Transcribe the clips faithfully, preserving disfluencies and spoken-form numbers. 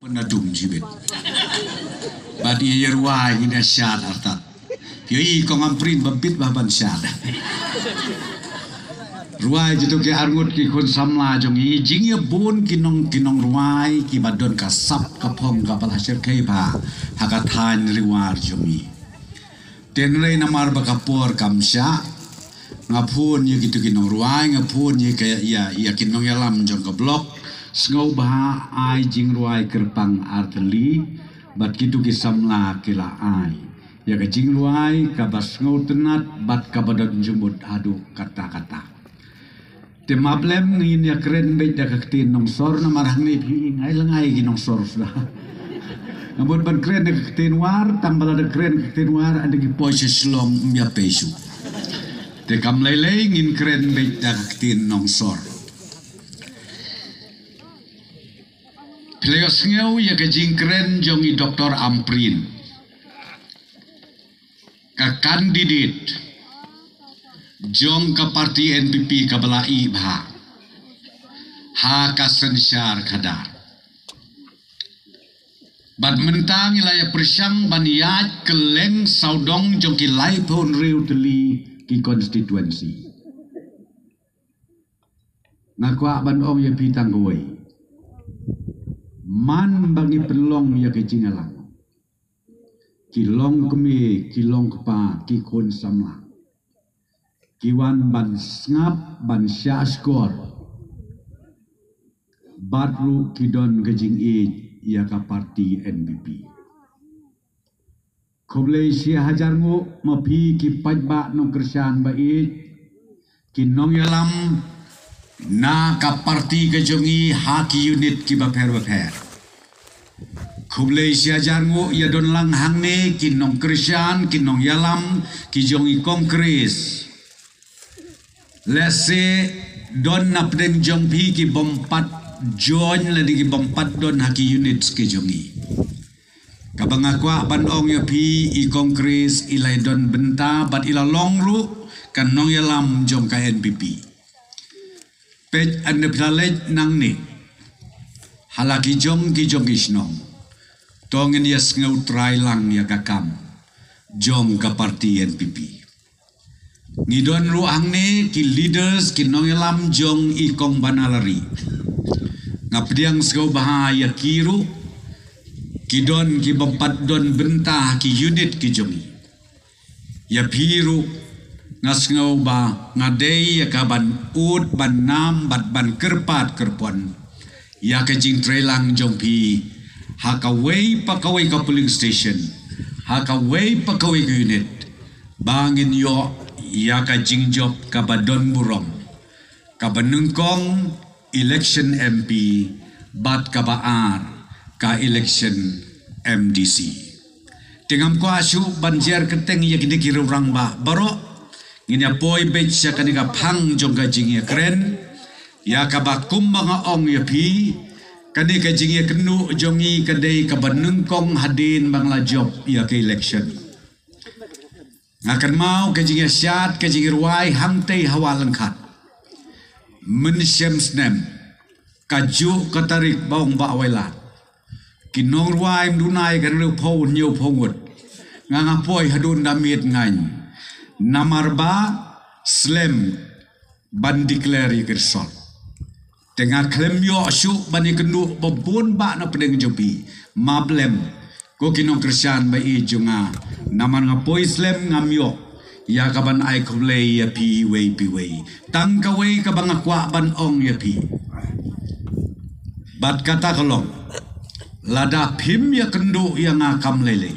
Pynadum jibit. Bad ïa rwai ngin ïa shad artat. Phi ïohi kong Ampareen ba bit ba ban shad. Rwai jitu ki arngut ki khun samla jong i, jingïabun ki nong, ki nongrwai kiba don ka sap ka phong kaba la shyrkhei bha ha ka thaiñ Ri War jong i. Te hynrei namar ba ka por kam shah, nga phone ïa kitu ki nongrwai, nga phone ïa ka, ïa, ïa ki nongïalam jong ka block, sngewbha ai jingrwai kyrpang ar tylli, bad kitu ki samla ki la ai ïa ka jingrwai kaba sngewtynnat bad kaba don jingmut haduh katta katta. Te mablem ngin ïa kren beit da ka ktien nongsor, namar hangne phi ngai la ngai ki nongsor suda. Namar ban kren da ka ktien War, tang ba la da kren ka ktien War, ynda ki poi sha Shillong ym ïa pei shuh. Te kam lei lei ngin kren beit da ka ktien nongsor. Phi la ïohsngew ïa ka jingkren jong i Doktor Ampareen, ka candidate jong ka party N P P kaba la ïeh bha ha ka synshar khadar. Bad mynta ngi la ïa pyrshang ban ïaid kylleng sawdong jong ki laiphew hynriew tylli ki constituency. Nga kwah ban ong ïa phi tang kawei. Man ba ngi pynlong ïa ka jingïalang, ki long kmie, ki long kpa, ki khun samla, ki wan ban sngap, ban shah shkor, bad ruh ki don ka jingïeit ïa ka party N P P. Khublei shi hajar nguh ma phi ki paidbah nongkyrshan ba ïeit, ki nongïalam na ka party ka jong i ha ki unit kiba pher ba pher. Khublei shi hajar nguh ïa don lang hangne ki nongkyrshan, ki nongïalam ki jong i Congress. Lehse don na pdeng jong phi ki bym pat join lane ki bym pat don ha ki units ki jong i. Kaba nga kwah ban ong ïa phi, i Congress i la don bynta bad i la long ruh ka nongïalam jong ka N P P. Peit, ynda phi la leit nangne ha la ki jong ki jong ki shnong, to ngin ïa sngewtrai lang ïa ka kam jong ka party N P P. Ngi don ruh hangne ki leaders, ki nongïalam jong i Kong Banalari. Nga pdiang sngewbha ïa ki ruh, ki don ki bym pat don bynta ha ki unit ki jong i. Ïa phi ruh nga sngew ba nga dei ïa ka ban ud, ban nam bad ban kyrpad kyrpon ïa ka jingtreilang jong phi ha kawei pa kawei ka polling station, ha kawei pa kawei ka unit, ba ngin ïoh ïa ka jingjop kaba don burom, kaba nyngkong election M P bad kaba ar ka election M D C. Te ngam kwah shuh ban jer kyrteng ïa kine ki rangbah baroh. Ngin ïa poi beit sha kane ka phang jong ka jingïakren, ïa kaba kumba nga ong ïa phi, kane ka jingïakynduh jong i ka dei kaba nyngkong hadien ba nga la jop ïa ka election. Nga kynmaw ka jingïashad, ka jingïarwai hangtei ha Wah Lyngkhat mynshem snem, kajuh ka tarik ba ong Bah Wailadmiki nongrwai, ym duna ïa ka hynriewphew hynñiewphew ngut. Nga nga poi haduh da miet ngaiñ, namar ba slem ban declare ïa ka result. Te nga khlem ïoh shuh ban ïakynduh ba bun bah na pdeng jong phi. Mablem, ko ki nongkyrshan ba ïeit jong nga, namar nga poi slem, ngam ïoh ïa ka ban ai khublei ïa phi iwei pa iwei. Tang kawei kaba nga kwah ban ong ïa phi, bad kata ka long, lada phim ïakynduh ïa nga kam lei lei,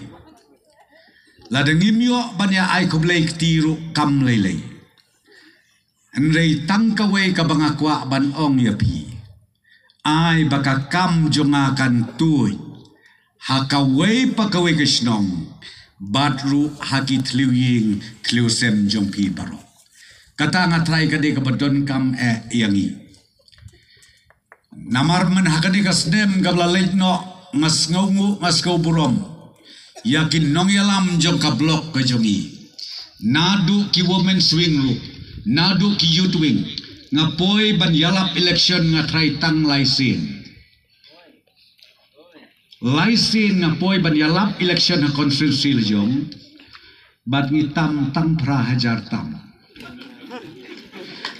lada ngim ïoh ban ïa ai khublei kti ruh kam lei lei, hynrei tang kawei kaba nga kwah ban ong ïa phi, ai ba ka kam jong nga kan tuid ha kawei pa kawei ka shnong, bad ruh ha ki thliew ïing thliew sem jong phi baroh. Kata nga tharai ka dei kaba donkam eh ïa ngi. Namar mynta ha kane ka snem kaba la leit noh, nga sngewnguh, nga sngew burom ïa ki nongïalam jong ka block ka jong i, naduh ki women's wing ruh, naduh ki youth wing. Nga poi ban ïalap election, nga tharai tang lai sien. Lai sien nga poi ban ïalap election ha constituency la jong, bad ngi tam tang phra hajar tam.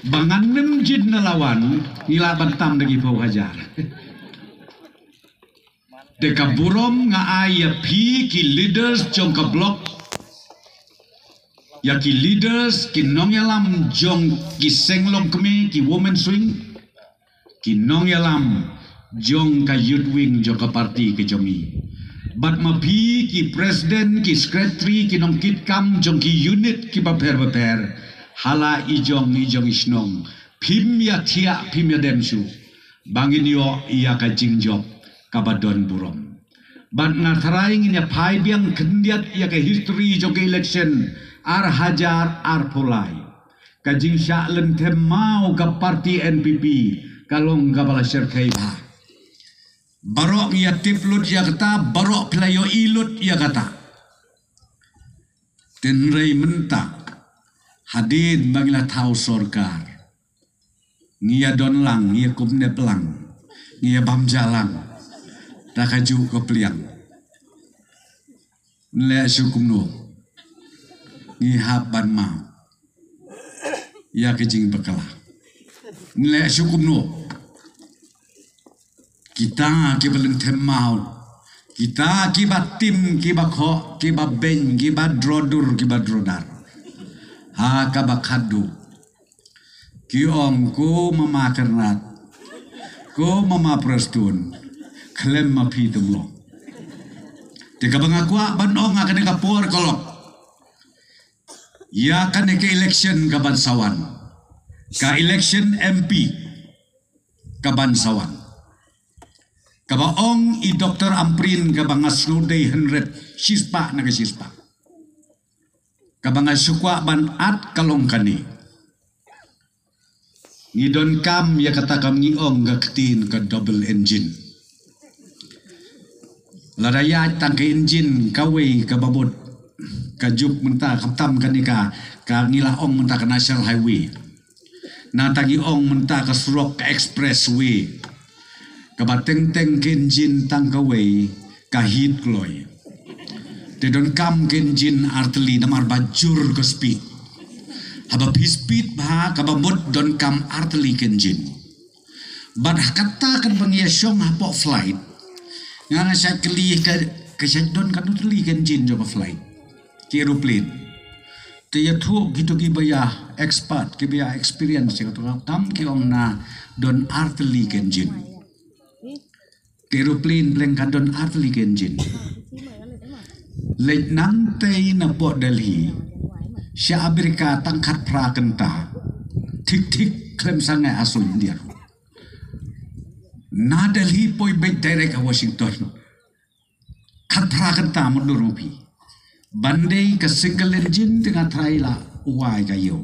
Ba ngan nym jin na lawan, ngi lah ban tam da ki phew hajar. Te ka burom nga ai ïa phi ki leaders jong ka block, ïa ki leaders, ki nongïalam jong ki seng longkmie, ki women's wing, ki nongïalam jong ka youth wing jong ka party ka jong ngi. Bad ma phi ki president, ki secretary, ki nongkitkam jong ki unit kiba pher bapher, ha la i jong i jong i shnong, phim ïa thiah, phim ïa dem shuh, ba ngin ïoh ïa ka jingjop kaba don burom. Bad nga tharai ngin ïa phai biang khyndiat ïa ka history jong ka election ar hajar arphew lai. Ka jingshah lynthem maw ka party N P P ka long kaba la shyrkhei bha. Baroh ngi ïa tip lut ïa kata, baroh phi la ïohi lut ïa kata. Hynrei mynta, hadien ba ngi la thaw sorkar, ngi ïa don lang, ngi ïa kumne plang, ngi ïa bam ja lang da kajuh ka pliang. Nleh shuh kumno, ngi hap ban maw ïa ka jingbakla. Nleh shuh kumno, kita kiba lynthem maw, kita kiba tim, kiba khoh, kiba beiñ, kiba drodur, kiba drodar, ha kaba khadduh ki ong, ko Mama Kyrnat, ko Mama Prestone, khlem ma phi tymlong. Te kaba nga kwah ban ong ha kane ka por ka long, ïa kane ka election kaban sa wan, ka election M P kaban sa wan, kaba ong i Doctor Ampareen, kaba nga sngewdei hynrei shispah na ka shispah, kaba nga shu kwah ban at ka long kane. Ngi donkam ïa kata kaba ngi ong ka ktien ka double engine. Lada ïaid tang ka engine kawei kaba bud, ka juk mynta, khamtam kane ka, ka ngi la ong mynta ka National Highway, nangta ngi ong mynta ka surok, ka expressway, kaba teng teng ka engine tang kawei, ka hit kloi. Te donkam ka engine artylli namar ba jur ka speed. Haba phi speed bha, kaba mut donkam artylli ka engine. Bad ha kata kan ba ngi ïa shong hapoh flight, nga nga shait kylli ka, ka shait don katno tylli ka engine jong ka flight, ka aeroplane. Te ïathuh kito kiba ïa expert, kiba ïa experience ïa kato ka kam, ki ong na don artylli ka engine. Ka aeroplane pleng ka don artylli ka engine. Leit nangtei na pdeng Delhi sha America tang khatphra kynta, thik thik khlem sangeh ha shuh India ruh. Na Delhi poi beit direct ha Washington, khatphra kynta mutdur ma phi. Ban dei ka single engine te nga tharai la wai ka ïew.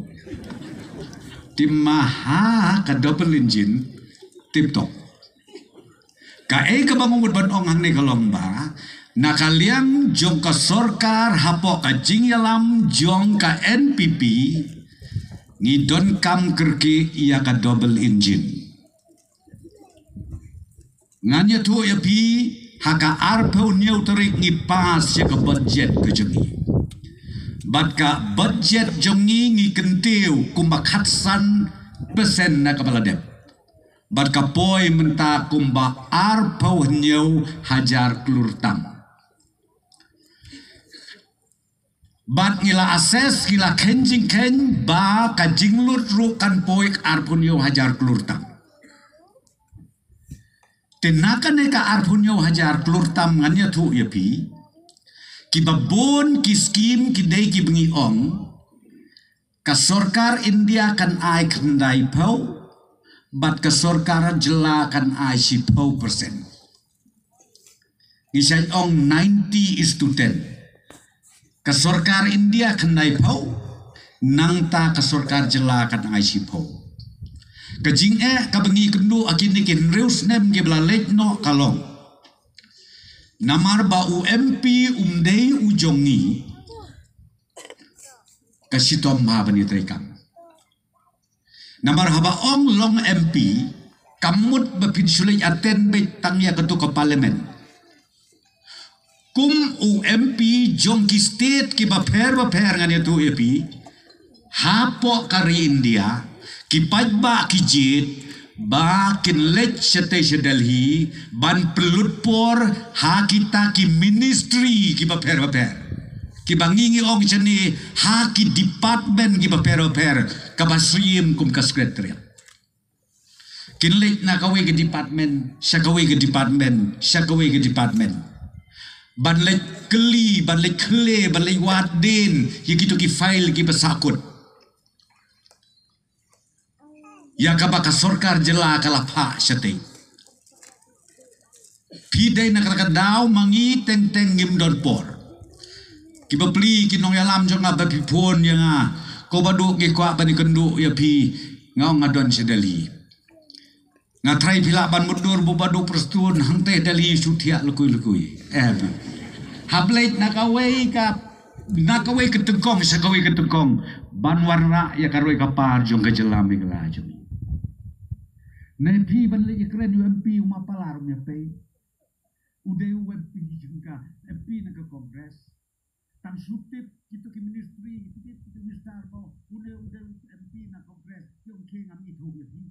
Te ma ha ka double engine, tip top. Kaei kaba nga mut ban ong hangne ka long ba, na ka liang jong ka sorkar hapoh ka jingïalam jong ka N P P, ngi donkam kyrkieh ïa ka double engine. Ngan ïathuh ïa phi, ha ka arphew hynñiew tarik ngi pass ïa ka budget ka jong ngi. Bad ka budget jong ngi, ngi kyntiew kumba khatsan percent na kaba la dep. Bad ka poi mynta kumba arphew hynñiew hajar klur tam. Bad ngi la assess, ngi la kheiñ jingkheiñ ba ka jinglut ruh kan poi arphew hynñiew hajar klur tam. Te na kane ka arphew hynñiew hajar klur tam ngan ïathuh ïa phi, kiba bun ki scheme ki dei kiba ngi ong, ka sorkar India kan ai khyndaiphew, bad ka sorkar jylla kan ai shiphew percent. Ngi shait ong ninety is to ten. Ka sorkar India khyndaiphew, nangta ka sorkar jylla kan ai shiphew. Ka jingeh kaba ngi kynduh ha kine ki hynriew snem kiba la leit noh ka long, namar ba u M P um dei u jong ngi, ka shitom bha ban ïatreikam. Namar haba ong long M P, kam mut ba phin shu leit attend beit tang ïa kato ka parliament. Kum u M P jong ki state ki bapher bapher ngan ïathuh ïa phi, hapoh ka ri India, ki paidbah ki jied ba kin leit shatei sha Delhi ban pynlut por ha kita ki ministry ki bapher bapher, ki ba ngi ngi ong shane ha ki department ki bapher bapher, kaba siem kum ka secretariat. Kin leit na kawei ka department sha kawei ka department sha kawei ka department, ban leit kylli, ban leit khleh, ban leit wad dien ïa kito ki file ki ba sahkut, ïa kaba ka sorkar jylla ka la phah shatei. Phi dei na kata ka daw ma ngi teng teng ngim don por. Ki bapli ki nongïalam jong nga ba phi phone ïa nga, ko Bah Duh ngi kwah ban ïakynduh ïa phi. Nga ong nga don sha Delhi. Nga trai phi lah ban mutdur, Bah Duh Prestone, hangtei Delhi shu thiah lukui lukui. Eh, hap leit na kawei ka, na kawei ka tyngkong sha kawei ka tyngkong, ban wanrah ïa ka roi ka par jong ka jylla Meghalaya jong ngi. Ne phi ban leit ïakren ïa u M P u ma Palar, um ïa pei. U dei u M P jong ka, M P na ka Congress. Tang shu tip kito ki ministry, kito ki minister ba une u dei u M P na Congress, ki ong, "Ke ngam ithuh ïa phi."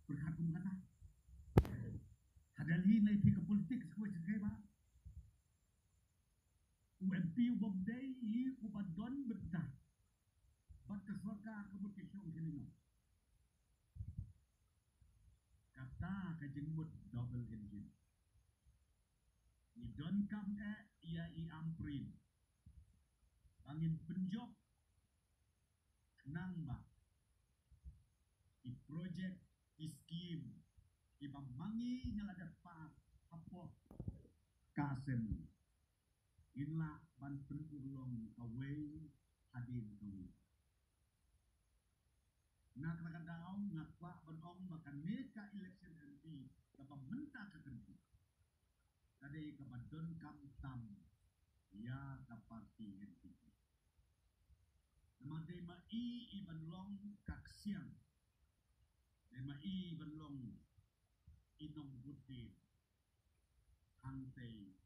Pyrkhat kum kata. Ha Delhi ne phi ka politics ko sha kai ba u M P u bym dei i u ba don bynta bad ka sorkar ka mut ka shong kine nong. Kata ka jingmut double engine. Ngi donkam eh ïa i Ampareen ba ngin pynjop khnang ba i project, i skim kiba ma ngi ngi la dep pass hapoh ka Assembly, ngin lah ban pynurlong kawei hadien kawei. Na kata ka daw nga kwah ban ong ba kane ka election M P kaba mynta ka kynti ka dei kaba donkam tam ïa ka party N P P. Namar dei ma i i ban long ka ksiang, dei ma i i ban long i nongbud dien hangtei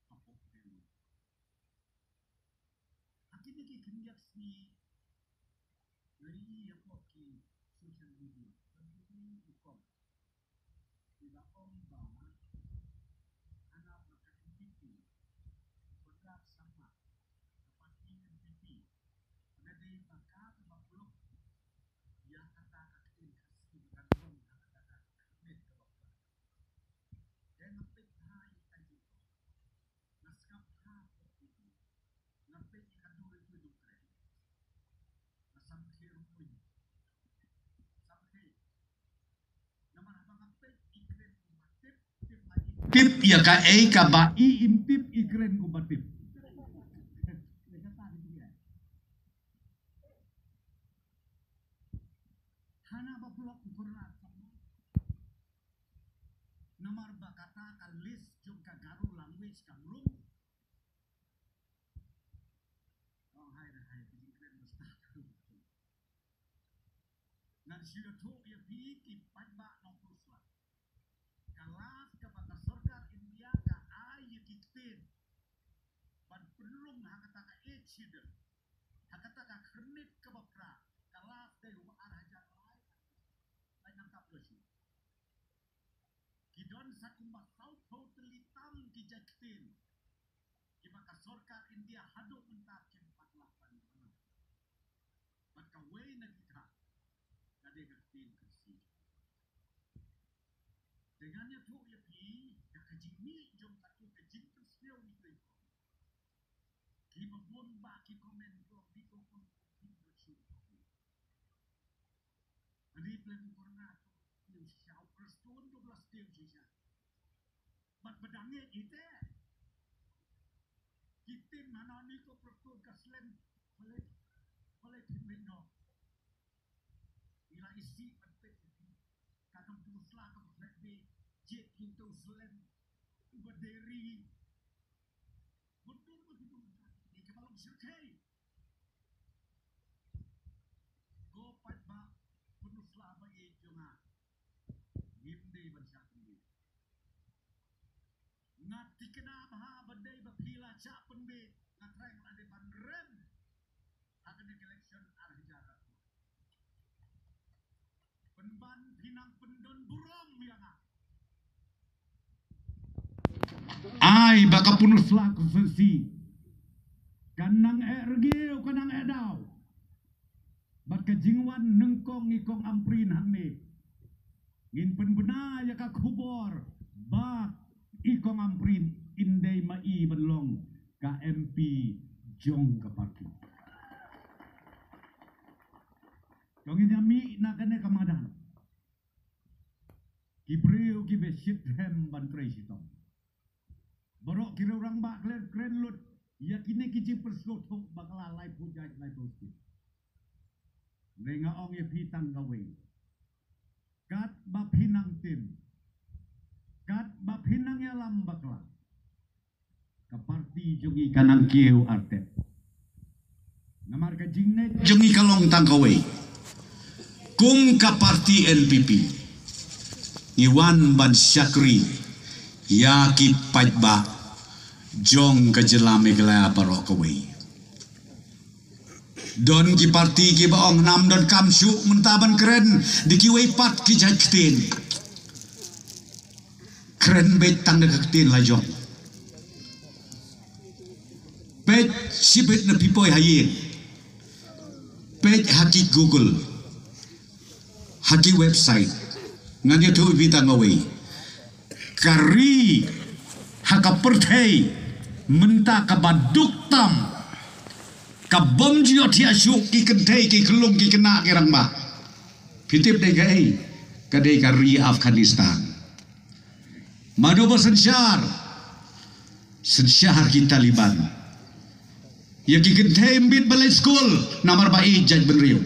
hapoh Delhi. Ha kine ki khyndiat sngi nga ïohi hapoh ki social media, ka video u kong ki la ong ba hana ba ka N P P, Conrad Sangma, ka party N P P, ka dei ba ka kaba block ïa kata ka ktien Khasi ba kan long ha kata ka khyrnit kaba pla. Te nga peit bha ïa ka jingkong. Nga sngap bha ïa ka jingkong. Nga peit ïa ka dur ïa ka dur kren. Nga samkhie ruh ïa. Samkhie. Namar haba nga peit i kren kumba tip, tip ba i tip ïa kaei kaba i im tip, i kren kumba tip. Hana ba block u Conrad Sangma. Namar ba kata ka list jong ka Garo language kam rung. Ong hai da hai, ka jingkren ba stad. Ngan shu ïathuh ïa phi ki paidbah nongpynslap. Ka lad kaba ka sorkar India ka ai ïa ki ktien ban pynrung ha kata ka Eighth Schedule, ha kata ka khyrnit kaba phra, ka lad dei u ar hajar lai, lai nangta pura shu. Ki don sa kumba sawphew tylli tam ki jait ktien kiba ka sorkar India haduh mynta kim pat lah ban pynrung. Bad kawei na kita ka dei ka ktien Khasi. Te ngan ïathuh ïa phi da ka jingmih jong katu ka jingpynsngew ïa ki kong. Kiba bun ba ki comment ko, ki ko kum kum kum. Ani plan corona tu, tiu shisha, u Prestone tu blas tiu shisha. Bad ba dang ïa ite. Ki tim hana ni ko Prestone ka slem. Balei, balei tim bino. Ila isi ban peit iti. Ka dang tu sla ka ba peit be. Jet kin tu slem. Uba deri. Betul betul. Ni ka ba long sirkai. Ko paidbah pynuslah ba ïeit jong nga. Ngim dei ban shah khyndiat. Nga thikna bha ba dei ba phi Sha pynbeit nga trai nga dei ban rem ha kane ka election ar hajar. Pynban phi nang pyndon burom ïa nga. Ai ba ka Pynursla constituency kan nang eh rngiew, kan nang eh daw. Bad ka jingwan nyngkong i Kong Ampareen hangne, ngin pynbna ïa ka khubor ba i Kong Ampareen in dei ma i ban long ka M P jong ka party. To ngin ïa mih na kane ka madan. Ki briew kiba shit rhem ban trei shitom. Baroh ki rangbah klet kren lut ïa kine ki jingpynsngewthuh bakla laiphew jait laiphew skit. Hynrei nga ong ïa phi tang kawei. Katba phi nang tim, katba phi nang ïalam bakla, ka party jong ngi ka nang kiew artep. Namar ka jingngeit jong ngi ka long tang kawei. Kum ka party N P P, ngi wan ban shakri ïa ki paidbah jong ka jylla Meghalaya baroh kawei. Don ki party kiba ong ngam donkam shuh mynta ban kren da kiwei pat ki jait ktien. Kren beit tang da ka ktien la jong. Peit shibit na phi poi ha ïing. Peit ha ki Google, ha ki website. Ngan ïathuh ïa phi tang kawei. Ka ri ha ka pyrthei mynta kaba duk tam, ka bym ju ïohthiah shuh ki kynthei, ki khyllung, ki khynnah, ki rangbah. Phi tip dei kaei? Ka dei ka ri Afghanistan. Mano ba synshar? Synshar ki Taliban. Ïa ki kynthei ym bit ban leit skul namar ba ïeit jaitbynriew.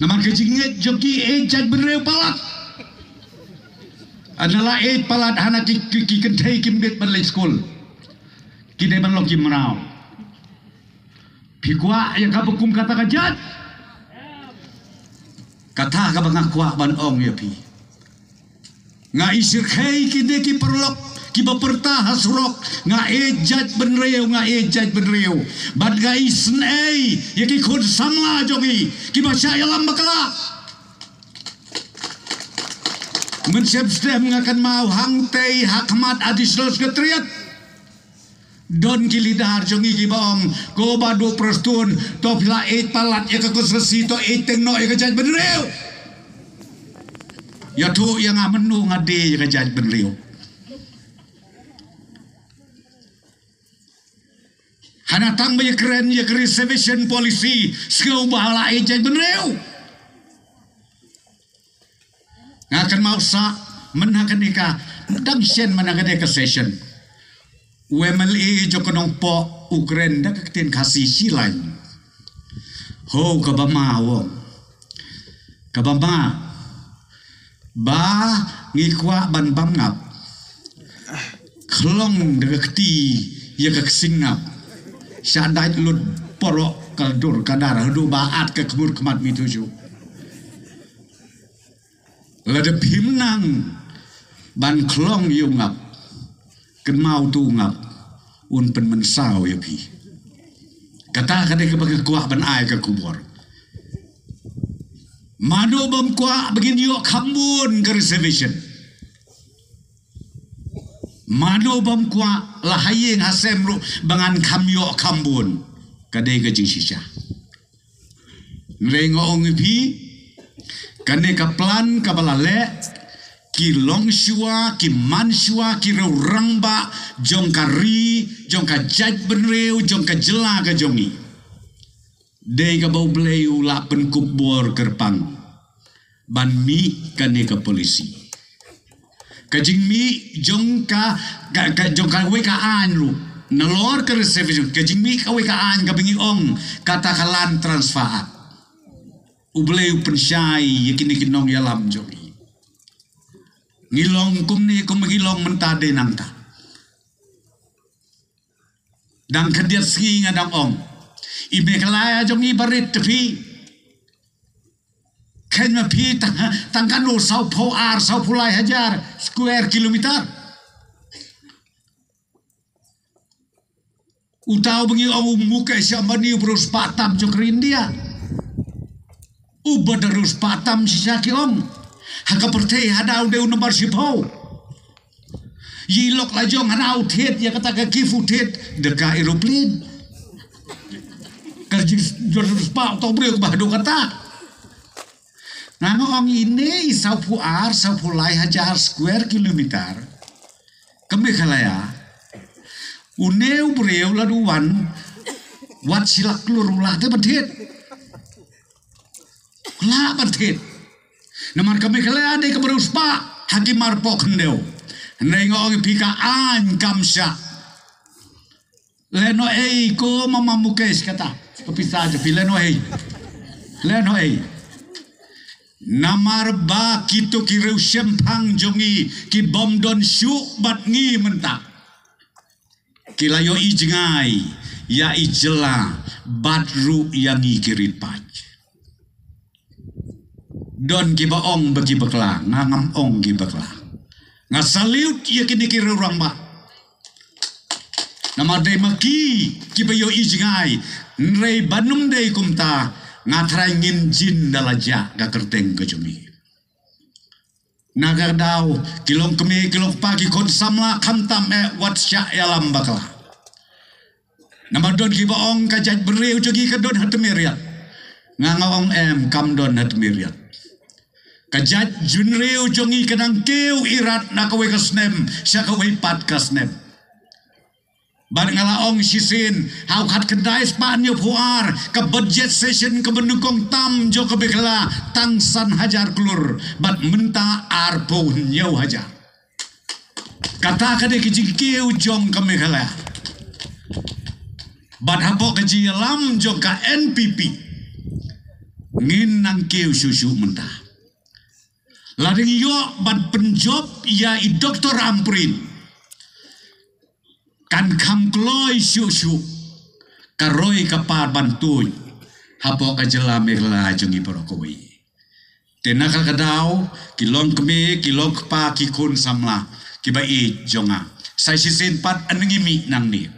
Namar ka jingngeit jong ki, ïeit jaitbynriew palat. Hana la ïeit palat hana ki, ki, ki kynthei kim bit ban leit skul. Ki dei ban long ki mraw. Phi kwah ïa kaba kum kata ka jait? Kata kaba nga kwah ban ong ïa phi. Nga isyrkhei kine ki paralok kiba pyrta ha surok, nga ïeit jaitbynriew, nga ïeit jaitbynriew. Bad nga isynei ïa ki khun samla jong ngi kiba shah ïalam bakla. Mynshem stem nga kynmaw hangtei ha khmat Additional Secretariat. Don ki leader jong ngi kiba ong, ko Bah Duh Prestone, to phi la ïeit palat ïa ka constituency, to ïeit teng noh ïa ka jaitbynriew. Ïathuh ïa nga mynno nga die ïa ka jaitbynriew. Hana tang ba ïakren ïa ka reservation policy, sngew ba la ïeit jaitbynriew. Nga kynmaw sa, myn ha kane ka, dang shen myn ha kane ka session, u M L A jong ka Nongpoh u kren da ka ktien Khasi shilaiñ. Ho kaba ma u ong. Kaba ma, ba ngi kwah ban bam ngap. Khlong da ka kti ïa ka ksing ngap. Shah dait lut poroh ka dur ka dar haduh ba at ka khmur khmat mithuh shuh. Lada phim nang ban khlong ïa u ngap, kynmaw tu u ngap un pynmynsaw ïa phi. Kata ka dei kaba nga kwah ban ai ka khubor. Mano bym kwah ba ngin ïoh khambun ka reservation? Mano bym kwah la ha ïing ha sem ruh ba ngan kham ïoh khambun? Ka dei ka jingshisha. Hynrei nga ong ïa phi, kane ka plan kaba la leh, ki longshuwa, ki manshuwa, ki rangbah jong ka ri, jong ka jaitbynriew, jong ka jylla ka jong ngi, dei kaba U Blei u la pynkup bor kyrpang ban mih kane ka policy. Ka jingmih jong ka, ka, ka, jong kawei ka aiñ ruh, nalor ka reservation, ka jingmih kawei ka aiñ kaba ngi ong kata ka Land Transfer Act. U Blei u pynshai ïa kine ki nongïalam jong ngi. Ngi long kumne kumba ngi long mynta dei nangta. Dang khyndiat sngi nga dang ong, i Meghalaya jong ngi barit te phi. Khein ma phi tang, tang katno, sawphew ar, sawphew lai hajar square kilometer. Uta u ba ngi ong u Mukesh Ambani u briew spah tam jong ka ri India. U ba da riewspah tam shisha ki ong. Ha ka pyrthei haduh u dei u nambar shiphew. Ïa i lok la jong haduh u thied, ïa kata ka kif u thied da ka aeroplane. Ka jingjot riewspah uta u briew ba haduh kata. Nga nga ong ine i sawphew ar, sawphew lai hajar square kilometer ka Meghalaya. Une u briew la duwan wat shi lak klur u lah te ban thied. U lah ban thied. Namar ka Meghalaya dei kaba riewspah ha ki marpoh khyndew. Hynrei nga ong ïa phi ka aiñ kam shah. Lehnohei ko mama Mukesh kata. Ka pisa jong phi lehnohei. Lehnohei. Namar ba kito ki riewshemphang jong ngi ki bym don shuh bad ngi mynta. Ki la ïohi jngai ïa i jylla bad ruh ïa ngi ki rit paid. Don kiba ong ba ki bakla, nga ngam ong ki bakla. Nga salute ïa kine ki riewrangbah. Namar dei ma ki kiba ïohi jngai, hynrei ban ym dei kumta, nga tharai ngin jin da la jah ka kyrteng ka jong ngi. Na ka daw ki long kmie ki long kpa ki khun samla khamtam eh wat shah ïalam bakla. Namar don kiba ong ka jaitbynriew jong ngi ka don ha tmier ïat. Nga nga ong em, kam don ha tmier ïat. Ka jaitbynriew jong ngi ka nang kiew irat na kawei ka snem sha kawei pat ka snem. Bad nga la ong shisien ha u khatkhyndai spah hynñiewphew ar ka budget session kaba nyngkong tam jong ka Meghalaya tang san hajar klur bad mynta arphew hynñiew hajar. Kata ka dei ka jingkiew jong ka Meghalaya. Bad hapoh ka jingïalam jong ka N P P ngin nang kiew shuh shuh mynta. Lada ngi ïoh ban pynjop ïa i Doktor Ampareen, kan kham kloi shuh shuh ka roi ka par ban tuid hapoh ka jylla Meghalaya jong ngi baroh kawei. Te na ka daw ki long kmie ki long kpa ki khun samla kiba ïeit jong nga, sa shisien pat ngi mih nangne.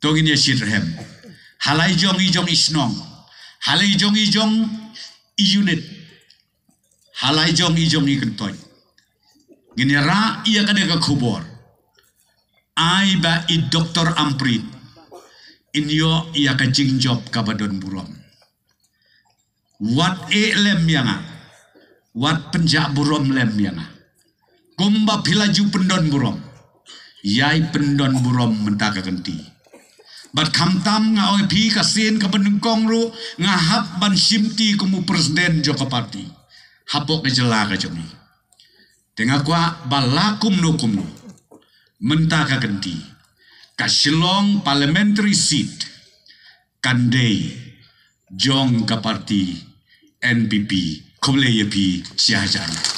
To ngin ïa shitrhem ha la i jong i jong i shnong, ha la i jong i jong i unit, ha la i jong i jong i kyntoit. Ngin ïa rah ïa kane ka khubor, ai ba i Doktor Ampareen in ïoh ïa ka jingjop kaba don burom. Wat ïeh lem ïa nga, wat pynjah burom lem ïa nga. Kumba phi la ju pyndon burom, ïai pyndon burom mynta ka kynti. Bad khamtam nga ong ïa phi, ka sien kaba nyngkong ruh nga hap ban shimti kum u president jong ka party hapoh ka jylla ka jong ngi. Te nga kwah ba la kumno kumno mynta ka kynti ka Shillong parliamentary seat kan dei jong ka party N P P. Khublei ïa phi shihajar.